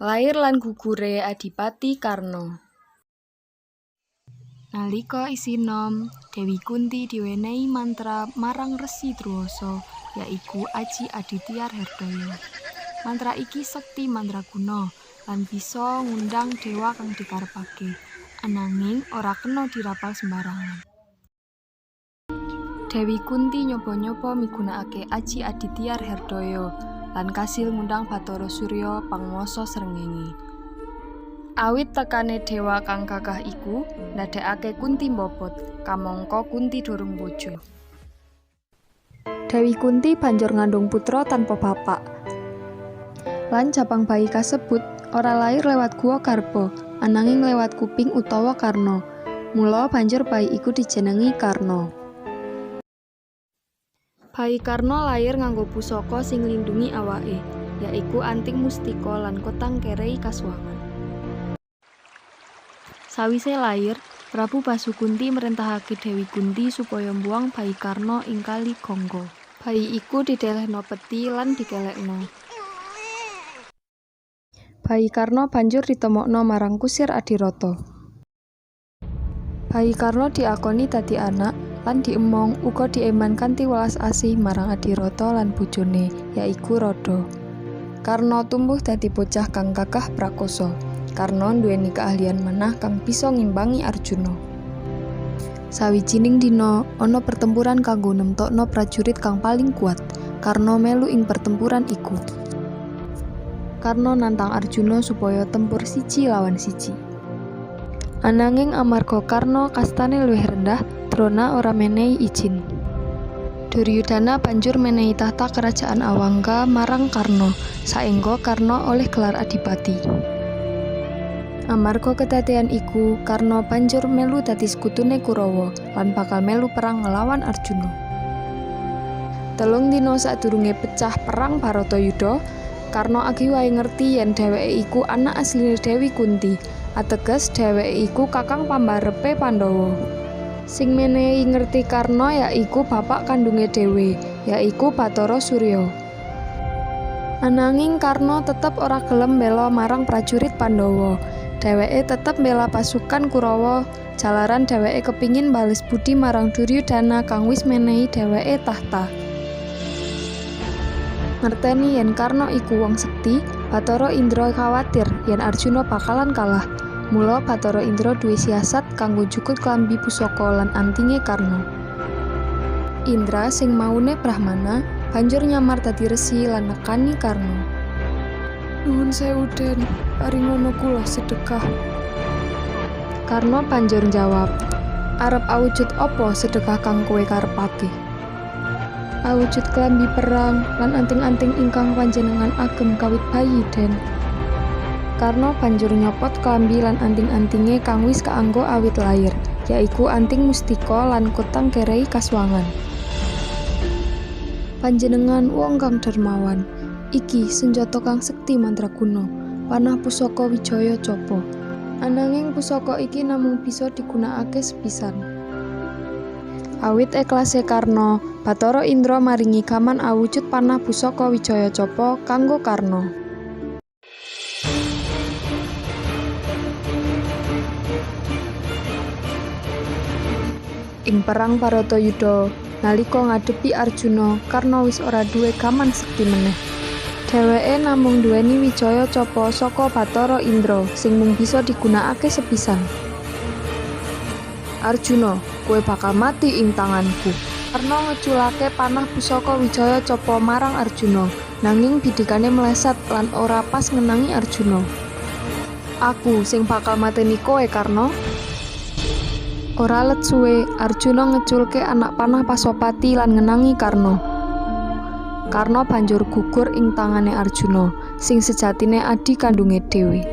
Lair lan gugure Adipati Karna. Nalika isih nom, Dewi Kunti diwenehi mantra marang Resi Druwasa, yaiku Aji Adityar Herdaya. Mantra iki sekti mandraguna lan bisa ngundang dewa kang dikarepake, ananging ora kena dirapal sembarangan. Dewi Kunti nyoba-nyoba migunakake Aji Adityar Herdaya lan kasil ngundang Bathara Surya panguwasa srengenge. Awit tekane dewa kang gagah iku ndadekake Kunti mbobot, kamangka Kunti durung bojo. Dewi Kunti banjur ngandung putra tanpa bapak. Lan jabang bayi kasebut ora lair lewat guwa garba, ananging lewat kuping utawa karna. Mula banjur bayi iku dijenengi Karna. Bayi Karna lair nganggo pusaka sing nglindhungi awake, yaiku anting mustika lan kotang kerei kasuwangan. Sawise lair, Prabu Basu Kunti mrentahake Dewi Kunti supaya mbuwang bayi Karna ing Kali Gangga. Bayi iku didelehna peti lan dikelekna. Bayi Karna banjur ditemokna marang kusir Adirata. Bayi Karna diakoni dadi anak lan diemong uga dieman kanthi welas asih marang Adirata lan bojone, yaiku Radha. Karna tumbuh dadi bocah kang gagah prakosa. Karna nduweni keahlian manah kang bisa ngimbangi Arjuna. Sawijining dina, ana pertempuran kanggo nemtokna prajurit kang paling kuat. Karna melu ing pertempuran iku. Karna nantang Arjuna supaya tempur siji lawan siji. Ananging amarga Karna kastane luwih rendah, Drona ora menehi ijin. Duryudana banjur menehi tahta kerajaan Awangga marang Karna, saengga Karna oleh gelar adipati. Amarga kedadean iku, Karna banjur melu dadi sekutune Kurawa lan bakal melu perang nglawan Arjuna. 3 dina sadurunge pecah perang Bharatayuddha, Karna agi wae ngerti yen dheweke iku anak asline Dewi Kunti, ateges dheweke iku kakang pambarepe Pandhawa. Sing menehi ngerti Karna yaiku bapak kandunge dhewe, yaiku Bathara Surya. Ananging Karna tetep ora gelem mbela marang prajurit Pandhawa. Dheweke tetep mbela pasukan Kurawa jalaran dheweke kepingin bales budi marang Duryudana kang wis menehi dheweke tahta. Ngerteni yen Karna iku wong sekti, Bathara Indra khawatir yen Arjuna bakalan kalah. Mula Bathara Indra duwe siasat kanggo njukut klambi pusaka lan antinge Karna. Indra sing maune Brahmana banjur nyamar dadi resi lan nekani Karna. Nuwun sewu Den, paringono kula sedekah. Karna banjur njawab, Arep awujud apa sedekah kang kowe karepake? Awujud klambi perang lan anting-anting ingkang panjenengan agem kawit bayi, Den. Karna banjur nyopot klambi lan anting-antinge kang wis kaanggo awit lair, yaiku anting mustika lan kotang kerei kasuwangan. Panjenengan wong kang dermawan. Iki senjata kang sekti mandraguna, panah pusaka Wijaya Capa. Ananging pusaka iki namung bisa digunakake sepisan. Awit eklase Karna, Bathara Indra maringi gaman awujud panah pusaka Wijaya Capa kanggo Karna. Ing perang Bharatayuddha, nalika ngadepi Arjuna, Karna wis ora duwe gaman sekti meneh. Dheweke namung nduweni Wijaya Capa saka Bathara Indra sing mung bisa digunakake sepisan. Arjuna, kowe bakal mati ing tanganku. Karna ngeculake panah pusaka Wijaya Capa marang Arjuna, nanging bidikane meleset lan ora pas ngenangi Arjuna. Aku sing bakal mateni kowe, Karna. Ora let suwe, Arjuna ngeculke anak panah Pasopati lan ngenangi Karna. Karna banjur gugur ing tangane Arjuna, sing sejatine adhi kandunge dhewe.